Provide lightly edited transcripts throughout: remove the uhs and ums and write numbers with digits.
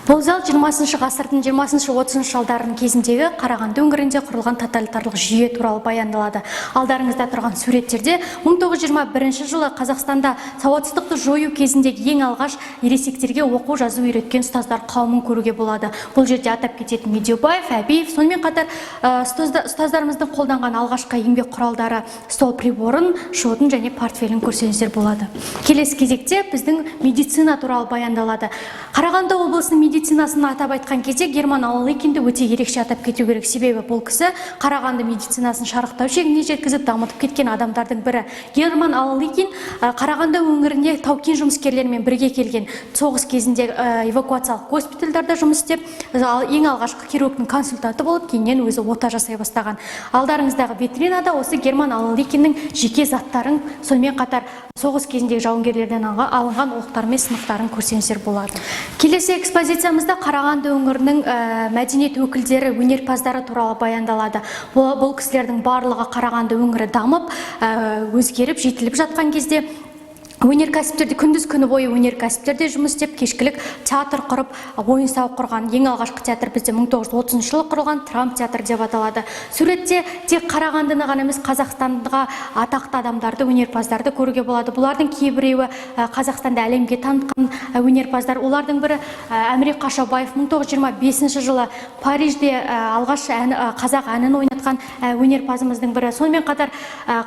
Бұл зал 20 ғасырдың 20-30 жылдарының кезіндегі Қарағанды өңірінде құрылған тоталитарлық жүйе туралы баяндалады. Алдарыңызда тұрған суреттерде 1921 жылы Қазақстанда сауатсыздықты жою кезіндегі ең алғаш ересектерге оқу жазу үйреткен ұстаздар қауымын көруге болады. Бұл жерде атап кететін Медеубаев, Әбиев, сонымен қатар ұстаздарымыздың қолданған алғашқы еңбек құралдары стол приборын, шотын және портфелін көрсеңіздер болады. Келесі кезекте біздің медицина туралы баяндалады. Қарағанды облысының медицинасын атап айтқан кезде Герман Алалыкинді өте ерекше атап кету керек. Себебі бұл кісі Қарағанды медицинасын шарықтау шегіне жеткізіп, дамытып кеткен адамдардың бірі. Герман Алалыкин Қарағанды өңіріне тау-кен жұмыскерлерімен бірге келген. Соғыс кезінде эвакуациялық госпитальдарда жұмыс істеп, ең алғашқы хирургтың консультанты болып, кейіннен өзі ота жасай бастаған. Алдарыңыздағы витринада осы Герман Алалыкиннің жеке заттарын, сонымен қатар соғыс кезіндегі жауынгерлерден алынған оқтар мен сынықтарын көрсеңіздер болады. Келесі экспозициямызда Қарағанды өңірінің мәдениет өкілдері, өнерпаздары туралы баяндалады. Бұл кісілердің барлығы Қарағанды өңірі дамып, өзгеріп, жетіліп жатқан кезде өнеркәсіптерде күндіз күні бойы өнеркәсіптерде жұмыс істеп, кешкілік театр құрып, ойын сауық құрған. Ең алғашқы театр бізде 1930 жылы құрылған Трамп театры деп аталады. Суретте тек Қарағандыны ғана емес, Қазақстанға атақты адамдарды, өнерпаздарды көруге болады. Бұлардың кейбіреуі Қазақстанды әлемге танытқан өнерпаздар. Олардың бірі Әміре Қашаубаев, 1925 жылы Парижде алғаш қазақ әнін ойнатқан өнерпазымыздың бірі. Сонымен қатар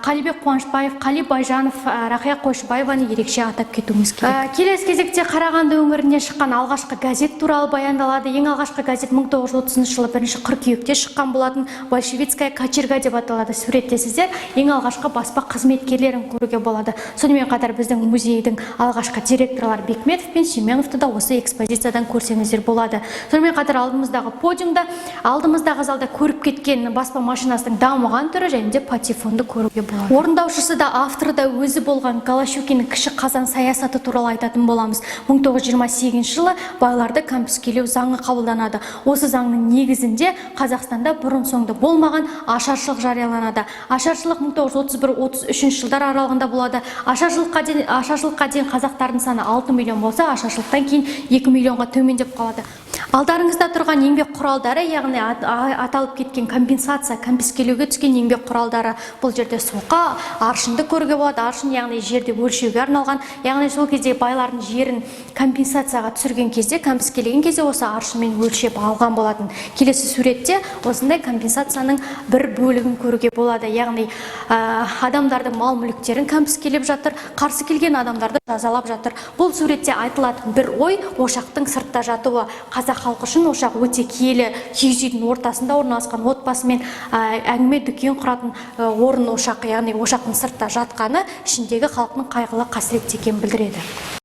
Қалибек Қуанышбаев, Қали Байжанов, Рақия Қойшыбаеваны ерекше атап кетуіміз керек. Келесі кезекте Қарағанды өңірінен шыққан алғашқы газет туралы баяндалады. Ең алғашқы газет 1930 жылы 1 қыркүйекте шыққан болатын. «Большевистская кочерга» деп аталады. Суретте сіздер ең алғашқы баспа қызметкерлерін көруге болады. Сонымен қатар біздің музейдің алғашқы директорлары Бекметов пен Семеновты да осы экспозициядан көрсеңіздер болады. Сонымен қатар алдымыздағы подиумда, алдымыздағы залда көріп кеткен баспа машинасының дамыған түрі және де патефонды көруге болады. Орындаушысы да, авторы да өзі болған Голощекиннің кіші қазан саясаты туралы айтатын боламыз. 1928 жылы байларды кәмпескелеу заңы қабылданады. Осы заңның негізінде Қазақстанда бұрын соңды болмаған ашаршылық жарияланады. Ашаршылық 1931-33 жылдар аралығында болады. Ашаршылыққа дейін қазақтардың саны 6 миллион болса, ашаршылықтан кейін 2 миллионға төмендеп қалады. Алдарыңызда тұрған еңбек құралдары, яғни аталып кеткен компенсация, кәмпескелеуге түскен еңбек құралдары. Бұл жерде соқа, аршынды көруге болады. Аршын, яғни жерді өлшеуге арналған, яғни сол кезде байлардың жерін компенсацияға түсірген кезде, кәмпескелеген кезде осы аршынмен өлшеп алған болатын. Келесі суретте осындай компенсацияның бір бөлігін көруге болады, яғни адамдардың мал мүліктерін кәмпескелеп жатыр, қарсы келген адамдарды жазалап жатыр. Бұл суретте айтылатын бір ой – ошақтың сыртта жатуы. Қазақ халқы үшін ошақ өте киелі. Киіз үйдің ортасында орналасқан, отбасымен әңгіме дүкен құратын орын ошақ, яғни ошақтың сыртта жатқаны ішіндегі халықтың қайғылы қасіретте екенін білдіреді.